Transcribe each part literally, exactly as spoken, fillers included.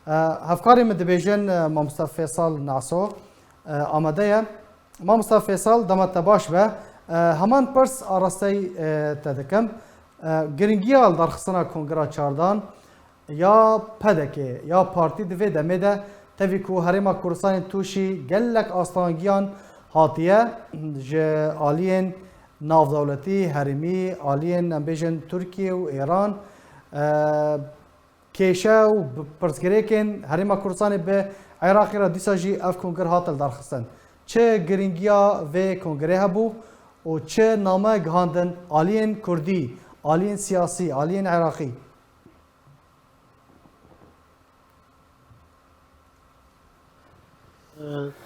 E, hevkarê min dibêjin, e, Mamosta Fêsal Naso, e, amade ye. Mamosta Fêsal, dema te baş be. E, heman pirs arastey, e, te dikim. E, giringiya li darxistina Kongira Çardan ya P D K ya partî di vê demê de tevî ku Herêma Kurdistanê tûşî gelek astangiyan hatiye ji aliyên navdewletî, herêmî, aliyên, em bêjin, Tirkiye û Êran, e, kêşe û bi-, pirsgirêkên Herêma Kurdistanê bi Iraqê re dîsa jî ev kongir hate lidarxistin. Çi giringiya vê kongirê hebû û çi name gihandin aliyên kurdî, aliyên siyasî, aliyên Iraqî?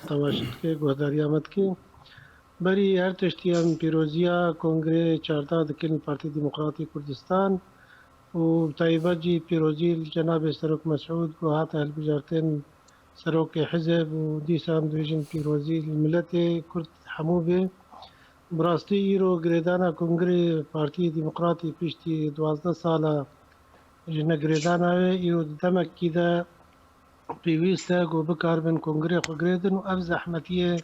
Temaşe dike, guhdariya me dike. Berî her tiştî em pîroziya Kongreyê çardeh dikin li Partî Demokratî Kurdistan û bi taybet jî pîrozî li cenabê Serok Mesûd ku hate hilbijartin serokê hizb û dîsa em dibêjin pîrozî li miletê Kurd hemû bê. Bi rastî îro girêdana Kongrê Partiyê Demokratî piştî duwazdeh sala ji negirêdana wê îro di demekî de pêwîst e ku bikaribin kongrê xwe girêdin û ev zehmetiyê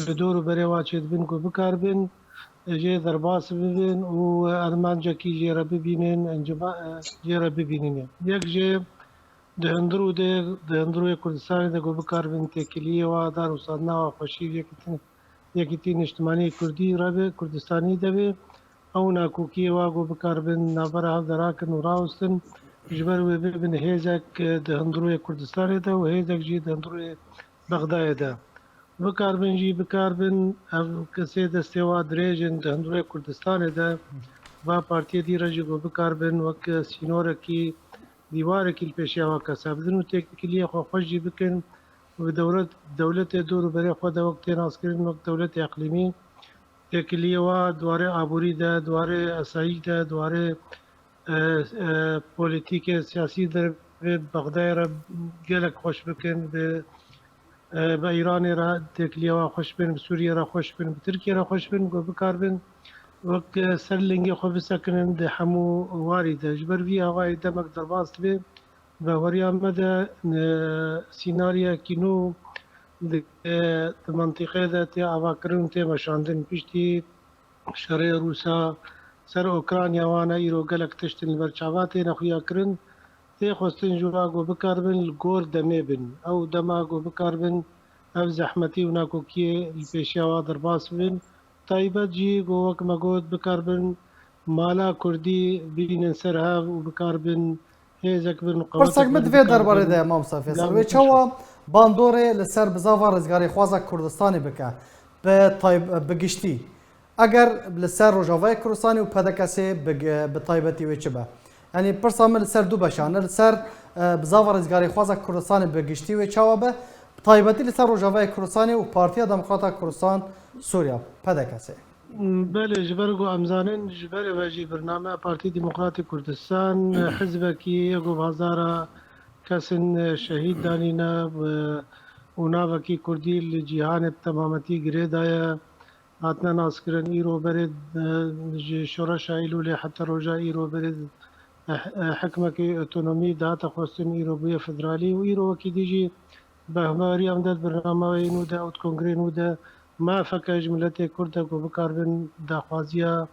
li dor û berê wa çêdibin ku bikaribin jê derbas bibin û armancekî jê re bibînin, encama-, jê re bibînin. Yek jê di hundirû de, di hundirûyê Kurdistanê de ku bikaribin têkiliyê wa, danûstandina wa xweşî û yekîtin-, yekîtî niştimanî Kurdî re be, Kurdistanî de be. Ew nakokiyê wa ku bikaribin navbera hev de rakin û rawestin, ji ber wê bibin hêzek di hundirûyê Kurdistanê de û hêzek jî di hundirûyê Bexdayê de. Bikaribin jî, bikaribin ev kesê destê wa dirêj in di hundirê Kurdistanê de, va partiyê dî re jî ku bikaribin wek sînorekî, dîwarekî li pêşiya wa kesa bidin û têkiliyê xwe xweş jî bikin û bi dewlet, dewletê dor û berê xwe de wek tê naskirin wek dewletê eqlîmî, têkiliyê wa di warê aborî de, di warê esayî de, di warê, e, e, polîtîkê siyasî de bi Bexdayê re gelek xweş bikin, bi, e, bi Îranê re têkiliyê wa xweş bin, bi Sûriyê re xweş bin, bi Tirkiyê re xweş bin, ku bikaribin wek, e, ser lingê xwe bisekinin di hemû warî de. Ji ber vî awayî demek derbas dibe. Bi baweriya me de, e, sînaryekî nû di, e, di mintîqê de tê avakirin û tê meşandin. Piştî şerê Rûsa ser Ukrayna wane îro gelek tişt li ber çava têne xuyakirin. Tê xwestin ji wa ku bikaribin li gor demê bin. Ew dema ku bikaribin ev zehmetî û nakokiyê li pêşiya wa derbas bibin. Taybet jî ku wek me got bikaribin mala kurdî bînin ser hev û bikaribin hêzek bin, qeweteke bin. Pirsek min di vê derbarê de ye, Mamosta Fêsal. Wê çawa bandorê li ser bizava rizgarêxwaza Kurdistanê bike? Bi tay-, bi giştî. Eger li ser Rojavayê Kurdistanê û P D K S bi, bi taybetî wê çi be? Yanî pirsa min li ser du beşan e. Li ser, e, bizava rizgarêxwaza Kurdistanê bi giştî wê çawa be? Bi taybetî li ser Rojavayê Kurdistanê û Partiya Demokrata Kurdistan Sûriya, P D K S. Belê, ji ber ku em zanin, ji berê ve jî birname Partî Demokratî Kurdistan, hizbekî ye ku bi hezara kesin şehîd danîne, e, û navekî kurdî li cîhanê bi temametî girê daye. Hatine naskirin îro berê, e, ji şoreşa Îlûlê heta roja îro berê, e, e, hikmekî otonomî dihate xwestin, îro bûye federalî û îro wekî dî jî bi hevberiya min de di birnameya wê nû de û di kongrê nû de mafeke ji miletê Kurd de ku bikaribin daxwaziya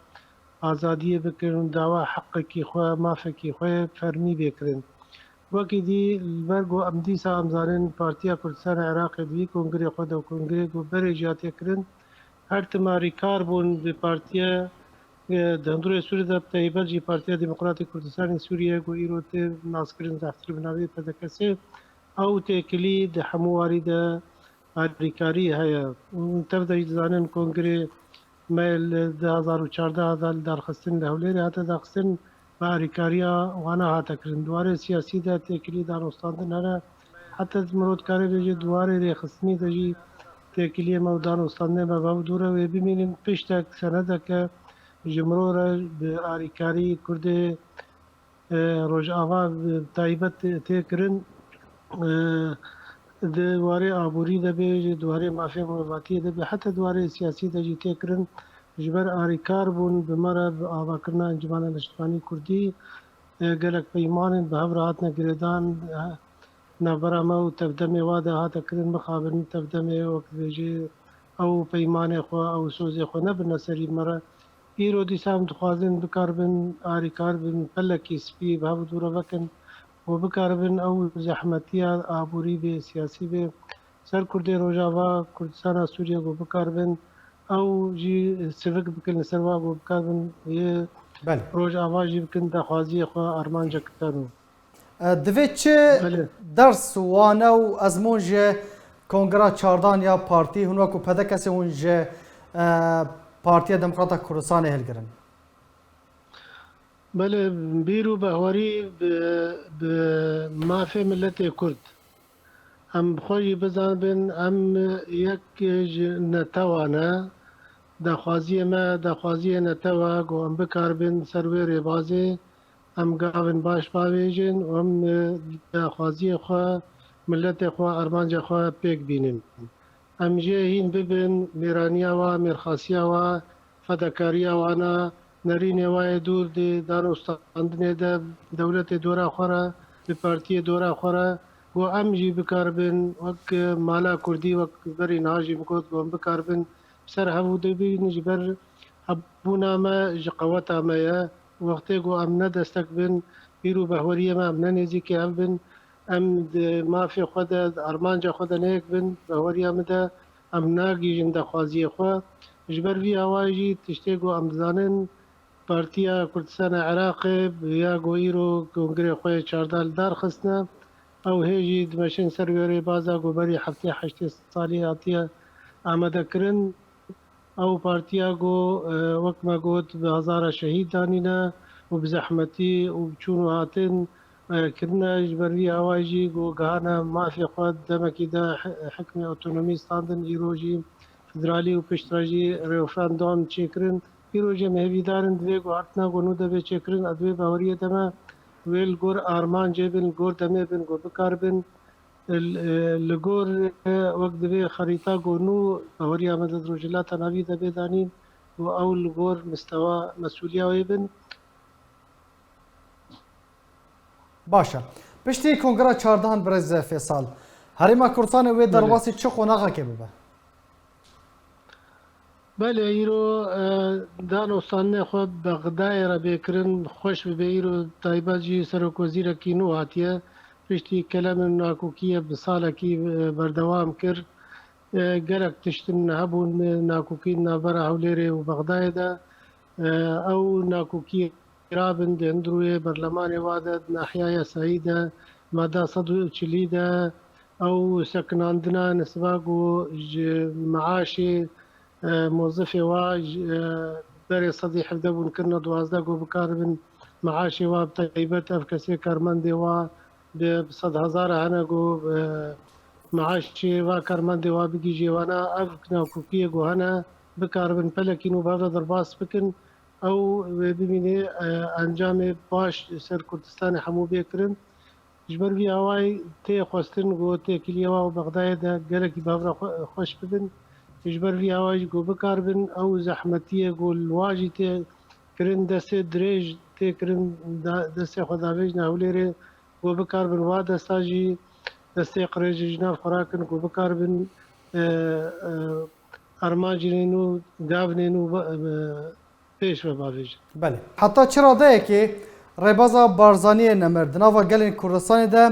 azadiyê bikin û dawa heqekî xwe, mafekî xwe fermî bê kirin. Wekî dî, li ber ku em dîsa em zanin Partiya Kurdistana Iraqê di vî kongrê xwe de û kongrê ku berê jî hatiye kirin, her tim alîkar bûn bi partiye, e, di hundirê Sûriyê de, bi taybet jî Partiya Demokratîk Kurdistanê Sûriyê ku îro tê naskirin zehtir bi navê P D K S, ew têkilî di hemû warî de alîkarî heye. Û tev de jî dizanin kongrê me li du hezar û çardeh de li darxistin li Hewlêrê hate daxistin, bi alîkariya wana hate kirin. Di warê siyasî de têkilî danûstandin hene. Heta mirov dikare bêje di warê rêxistinî de jî têkiliyê me û danûstandinê me bi ew dûr e. Wê bimînin piştek, senedeke ji mirov re bi alîkarî Kurdê e, Rojava bi taybet tê kirin, e, di warê aborî de bê, di warê mafê mirovatiyê de bê, heta di warê siyasî de jî tê kirin, ji ber alîkar bûn bi me re, bi avakirina Encûmena Niştimanî Kurdî, e, gelek peymanên bi hev re hatine girêdan, e, navbera me û tevdemê wa de hate kirin, mixabin tevdemê, wek dibêjê, ew peymanê xwe, ew sozê xwe nebirine serî me re. Îro dîsa em dixwazin bikaribin arîkar bin, pelekî spî bi hev dû re vekin û bikaribin ew zehmetiya aborî bê, siyasî bê, ser Kurdê Rojava, Kurdistana Sûriye ku bikaribin ew jî sivik bikin li ser wa ku bikaribin yê Belê. Rojava jî bikin daxwaziyê xwe armancek te nû. E, divê çi Belê. Ders, wane û ezmûn ji Kongra çardan ya partî hûn wekû P D K'ê hûn ji, e, Partiya Demokrata Kurdistanê hilgirin? Belê, bîr û behwerî bi, bi mafê miletê Kurd. Em bi xwe jî bizanibin, em yek ji netewa ne. Daxwaziyê me, daxwaziyê netewa ku em bikaribin ser wê rêbazê, em gavin baş bavêjin û em, e, daxwaziyê xwe, miletê xwe, armanca xwe pêk bînin. Em jê hîn bibin, mêraniya wa, mêrxasiya wa, fedakariya wana, nerînê wa yê dûr di danûstandinê de, dewletê dora xwe re, bi partiyê dora xwe re, ku em jî bikaribin, wek mala Kurdî, wek berî niha jî min got, ku em bikaribin ser hev û dibîn ji ber hebûna me ji qeweta me ye. Wextê ku em ne destek bin, bîr û behweriyê me em ne nêzîkê hev bin, em di mafê xwe de, di armanca xwe de neyek bin, behweriya min de em nagihîjin daxwaziyê xwe. Ji ber vî awayî jî tiştê ku em dizanin, Partiya Kurdistana Iraqê ya ku îro kongrê xwe yê çardeh li dar xistine, ew hê jî dimeşin ser wê rêbaza ku berî heftê heştê salî hatiye amadekirin. Ew partiya ku, e, wek me got, bi hezara şehîd danîne û bi zehmetî û bi çûn û hatin, e, kirine. Ji ber vî awayî jî ku gihane mafê xwe, demekî de hi-, hikmê otonomî standin, îro jî federalî û piştre jî referandum çêkirin. Îro jî em hêvîdar in divê ku hatina ku nû debe çêkirin, ez wê baweriyê de me, wê li gor armancê bin, li gor demê bin ku bikaribin, e, li gor, e, wek divê xerîta ku nû baweriya me de di Rojhilata Navî de bê danîn û ew li gor mistewa mesûliya wê bin. Baş e. Piştî Kongra çardehan birêz Fêsal, Herêma Kurdistanê wê Belê. Derbasî çi qonaxekê bibe? Belê, îro, e, danûstandinê xwe Bexdayê re bê kirin, xweş bibe. Îro taybet jî serokwezîrekî nû hatiye. Piştî kelemên nakokiyê bi salekî, e, berdewam kir. E, gelek tiştin hebûn, e, nakokî di navbera Hewlêrê û Bexdayê de. E, ew nakokî rabin di hundirûyê berlemanê wa de, di nahiya Yasayî de, mada sed û çilî de, ew sekinandina nisiba ku ji meaşê, e, mozifê wa ji, e, berê sedî hevdeh bûn kirine duwazdeh ku bikaribin meaşê wa, bi taybet ev kesê karmendê wa bi sed hezara hene ku, e, meaşê va karmendê wa bigihîjê wana, ev nakokiyê ku hene bikaribin pelekî nû bi hev re derbas bikin. Ew wê bimînê, e, encamê baş li ser Kurdistanê hemû bê kirin. Ji ber vî awayî tê xwestin ku têkiliyê wa û Bexdayê de gelekî bi hev re xwe-, xweş bibin. Ji ber vî awayî jî ku bikaribin ew zehmetiyê ku li wa jî tê kirin, destê dirêj tê kirin, da-, destê xwe davêjine Hewlêrê ku bikaribin wa desta jî destê qirêj ji nav xwe rakin ku bikaribin, e, e, armancên nû, gavnên nû, e, pêş ve bavêjin. Belê. Heta çi radeyekê rêbaza Barzaniyê nemir di nava gelên Kurdistanê de,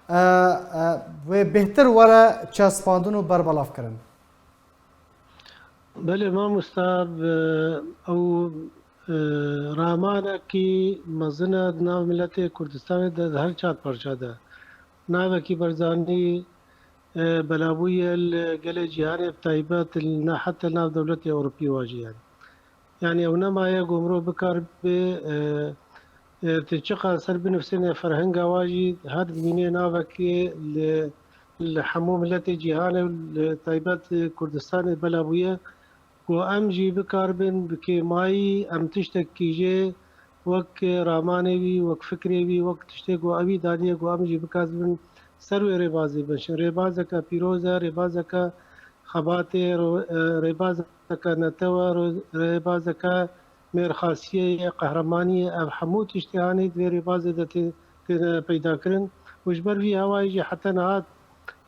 e, e, wê bêhtir were çespandin û berbelavkirin? Belê mamosta, bi ew, e, ramanekî mezin e di nav miletê Kurdistanê de, di her çar parça de. Navekî Barzanî, e, belabûye li gelê cîhanê, bi taybet li ne, heta li nav dewletê Ewropî wa jî yani. Yani ew nemaye ku mirov bikaribe, e, e, tu çiqas ser binivsêne ferhenga wa jî her dimînê navekê li, li hemû miletê cîhanê û li taybet Kurdistanê bela bûye ku em jî bikaribin bi kêmayî em tiştekî jê wek ramanê wî, wek fikrê wî, wek tiştê ku ewî daniye ku em jî bikazibin ser wê rêbazê bişin. Rêbazeke pîroz e, rêbazeke xebatê, ro-, e, rêbazeke netew e, ro-, rêbazeke mêrxasiyê ye, qehremanî ye. Ev hemû tiştê hanê di vê rêbazê de tê, têne peyda kirin. Û ji ber vî hewayê jî heta niha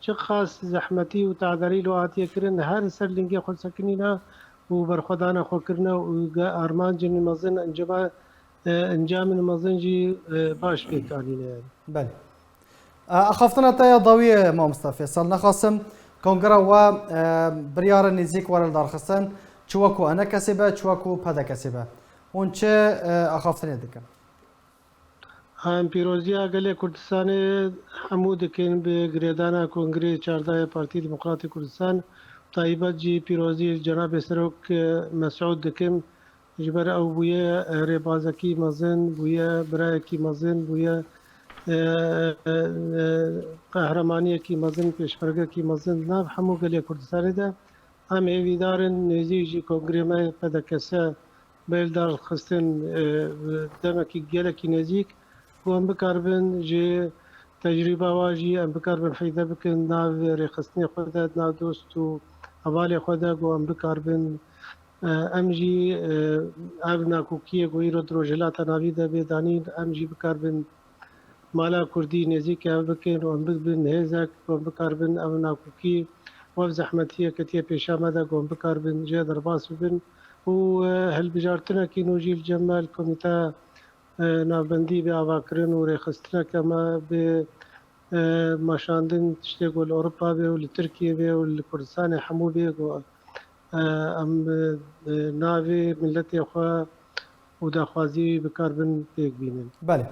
çiqas zehmetî û tedarî li hatiye kirin, her ser lingê xwe sekinîne û berxwedana xwe kirine û ge-, armancên mezin, encama, e, encamên mezin jî, e, baş pêk anîne yani. Belê. E, axaftina te ya dawiyê, mamosta Fêsal, nexasim kongra we, e, biryara nêzîk were li darxistin, çi wekû E N K S be, çi wekû P D K S be. Hûn çi, e, axaftinê dikin? Em pîroziya gelê Kurdistanê hemû dikin bi girêdana Kongreyê çardeh ya Partî Demokratî Kurdistan, taybet jî pîrozî li cenabê Serok, e, Mesûd dikim. Ji ber ew bûye, e, rêbazekî mezin, bûye birayekî mezin, bûye, e, e, e, qehremaniyekî mezin, pêşmergekî mezin di nav hemû gelê Kurdistanê de. Em hêvîdar in nêzî jî kongrê me P D K S bê li dar xistin, e, demekî gelekî nêzîk, ku em bikaribin ji tecrûba wa jî em bikaribin feyde bikin nav rêxistinê xwe de, nav dost û hevalê xwe de, ku em bikaribin, e, em jî, e, ev nakokiyê ku îro di Rojhilata Navî de bê danîn, em jî bikaribin mala Kurdî nêzîk ev bikin û em bibin hêzek, ku em bikaribin ev nakokî û ev zehmetiyê ketiye pêşa me de, ku em bikaribin jê derbas bibin û, e, hilbijartinekî nû jî li cem me li Komîteya, e, Navbendî bê avakirin û rêxistineke me bê, e, meşandin tiştê ku li Ewropa bê û li Tirkiyê bê û li Kurdistanê hemû bê ku, e, em, e, navê miletê xwe û daxwazî bikaribin pêk bînin. Belê.